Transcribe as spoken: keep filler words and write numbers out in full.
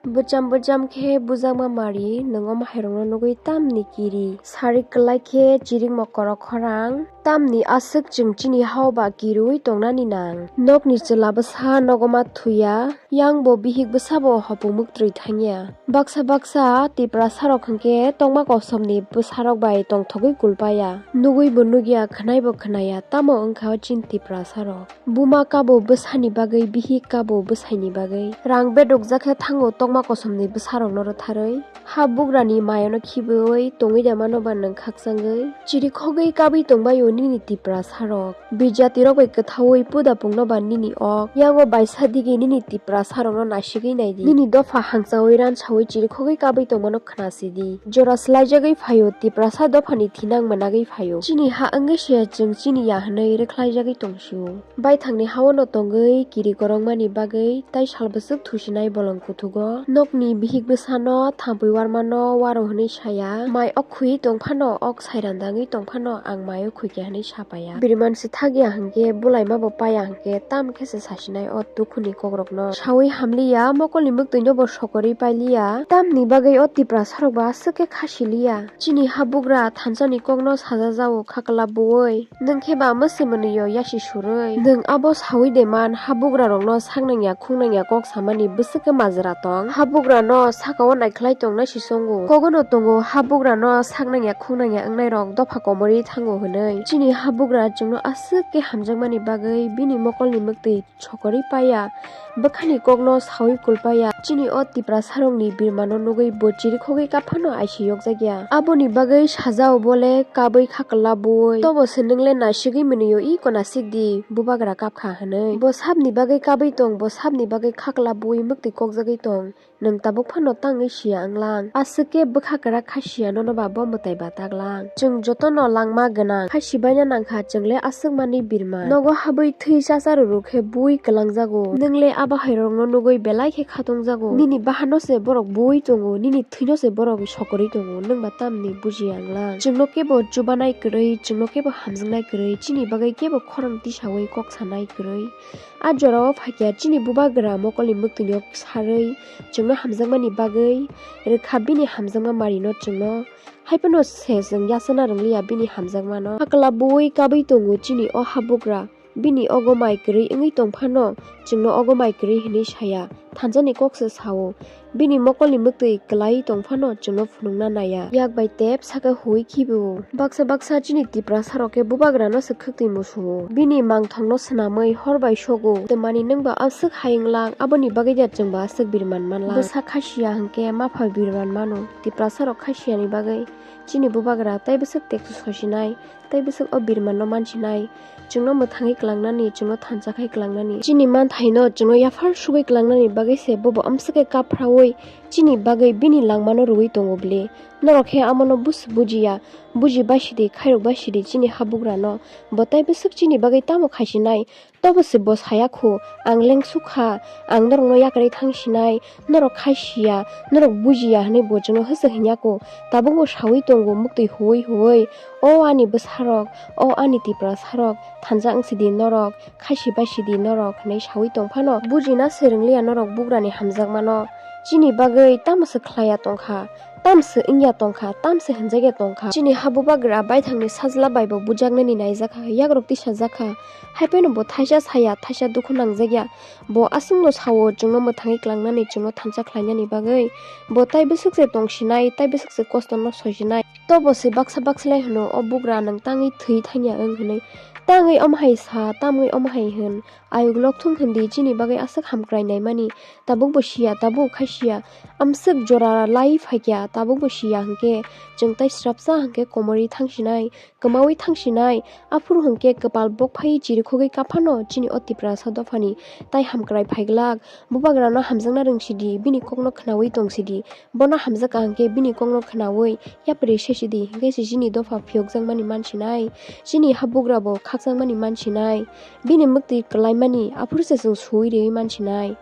Bwcham bwcham khe bujakma mari, nwng omo hairokno nugwi tamni kiri. Sari kwlai khe chirik mokorok khorang, tamni aswk chwng chini hao ba kirwi tongnani nang. Nokni chwla bwsa nogo ma thuya, yang bo bihik bwsa bo hopung mwktwi thangya. Baksa baksa Tiprasa rok hwnkhe tongma kosomni bwsarok bai tongthogwi kulpaya. Nugwi bo nugya, khwnai bo khwnaya, tamo wngkha o chini Tiprasa rok. Buma kabo bwsani bagwi, bihik kabo bwsaini bagwi. Rang bedokjak khe thango tokma kosomni bwsarokno rwtharwi. Habugrani mayono khibiwi tongwi de mano ba nwng khakchangwi. Chirikhogwi kabwi tongbaio nini Tiprasa rok. Bijati rok bai kwthaui puda pungno ba nini ok. Yango baisa digi nini Tiprasa rokno nasigwi naidi. Nini dopha hangchaui ransaui chirikhogwi kabwi tongmano khna sidi. Jora swlaijagwi phaio Tiprasa dophani thinang mwnagwi phaio. Chini ha wngwi se chwng chini ya hwnwi rwkhlaijagwi tongsio. Baithangni hao no tongwi kiri gorokmani bagwi tai sal bwswk thusinai bolong kuthugo. Nokni bihik bwsano thampui warmano waro hwnwi saya. Mai ok khwi tongphano, ok sairan dangwi tongphano ang mai ok khwikya hwnwi sapaya. Biriman se thakya hwnkhe bulaima bo paya hwnkhe tam khe se sasinai o dukhuni kokrokno. Saui hamliya, mokolni mwktwino bo sokorwi pailiya. Tamni bagwi o Tiprasa rok bo aswk khe khasiliya. Chini habugra thansani kokno sajajao khakla buoi. Nwng khe ba mwswi mwnwio yasi surwi? Nwng abo saui de man, habugra rokno saknangya khungnangya kok samani bwswk khe majra tong? Habugra no saka o naikhlai tong nai si chongo. Kogono tongo, habugra no saknangya khungnangya wngnai rok dopha komorwi thango hwnwi. Chini habugra chwngno aswk khe hamjakmani bagwi bini mokolni mwktwi sokorwi paya, bwkhani kokno saui kulpaya. Chini o Tiprasa rokni birmano nugwi bo chirikhogwi kaphano aisi yokjakya. Aboni bagwi sajao bole kabwi khakla buoi. Tobo se nwng le nasigwi mwnwio i kona sikdi, bubagra kapkha hwnwi. Bo sabni bagwi kabwi tong, bo sabni bagwi khakla buoi mwktwi kokjagwi tong. Nwng tabuk phano tangwi siya wnglang. Aswk khe bwkha kwrak kha siya nono ba bo mwtai ba taklang. Chwng jotono langma gwnang. Kha sibaina nangkha chwng le aswk mani birma. Nogo habwi thwi cha cha rwrw khe bui kwlangjago. Nwng le abo hairokno nugwi belai khe khatungjago. Nini bahano se borok bui tongo, nini thwino se borok sokorwi tongo. Nwng ba tamni bujiya wnglang. Chwngno kebo chubanai kwrwi, chwngno kebo hamjaknai kwrwi, chini bagwi kebo khorang tisaui kok sanai kwrwi. A jorao phaikya chini bubagra mokolni mwktwino sarwi chwngno hamjakmani bagwi rwkha bini hamjakma marino chwngno. Haiphano se chwng yachana rwngliya bini hamjakmano. Hakla buwi kabwi tongo chini o habugra. Bini ogo mai kwrwi wngwi tongphano chwngno ogo mai kwrwi hwnwi saya. Thansa ni kok se sao. Bini mokolni mwktwi kwlai tongphano chwngno phunukna naiya. Yak bai tep saka huwi khibi-o. Baksa baksa chini Tiprasa rok khe bubagrano se khwktwi musu-o. Bini mangthokno swnamwi hor bai sogo. Twmani nwng ba aswk hayung lang, aboni bagwi da chwng ba aswk birman man lang. Bwsa kha siya hwnkhe mapha birman mano. Tiprasa rok kha siyani bagwi chini bubagra tai bwswk teksu sosinai. Tei bwswk o birmanno mansinai, chwngno mwthangwi kwlangnani, chwngno thansa khai kwlangnani, chini manthaino chwngno yaphar sugwi kwlangnani bagwi se bobo amswk khe kaphraui chini bagwi bini langmano rwui tongo bwle. Norok khe amono bus-, bujiya, buji basidi, khairok basidi chini habugrano. Bo tei bwswk chini bagwi tamo khaisinai? Tobo se bo saya kho, ang lengsuk kha, ang norokno yakarwi thang sinai, norok khai siya, norok bujiya hwnwi bo chwngno hwswk hinya kho. Tabukbo saui tongo muktwi huui huui, "O ani bwsarok, o ani Tiprasarok, thansa wng sidi norok, khai si bai sidi norok," hwnwi saui tong phano. Bujina se rwngliya norok bugrani hamjakmano, chini bagwi tamo se khlaiya tong kha. Tamse wngya tongkha, tamse hinjakya tongkha. Chini habubagra baithangni sajla baibo bujaknani naijakha, yakrok tisajakha. Haiphano bo thaisa saya, thaisa dukhu nangjakya. Bo aswkno sao, chwngno mwthangwi klangnani, chwngno thansa khlainani bagwi. Bo tai bwswkse tongsinai, tai bwswkse kostono soisinai. Tobo se baksa baksa lai hwno, "O bugra, nwng tangwi thwi thangya wng," hwnwi. Tangwi omo hai sa, tamwi omo hai hwn. Ayuk lokthung hindi chini bagwi aswk hamkrai naimani, tabukbo siya, tabuk khai siya. Amswk jora lai phaikya, tabukbo siya hwnkhe, chwng tai srapsa hwnkhe komorwi thangsinai, kwmaui thangsinai. Aphuru hwnkhe kwpal bokphai chirikhogwi kaphano chini o Tiprasa dophani tai hamkrai phaiglak. Bubagrano hamjakna rwngsidi, bini kokno khnaui tongsidi. Bono hamjakha hwnkhe bini kokno khnaui yapri sesidi, hwnkhe se chini dopha phiyokjakmani mansinai, chini habugrabo khakjakmani mansinai. Bini mwktwi kwlaimani aphuru se chwng sui riui mansinai.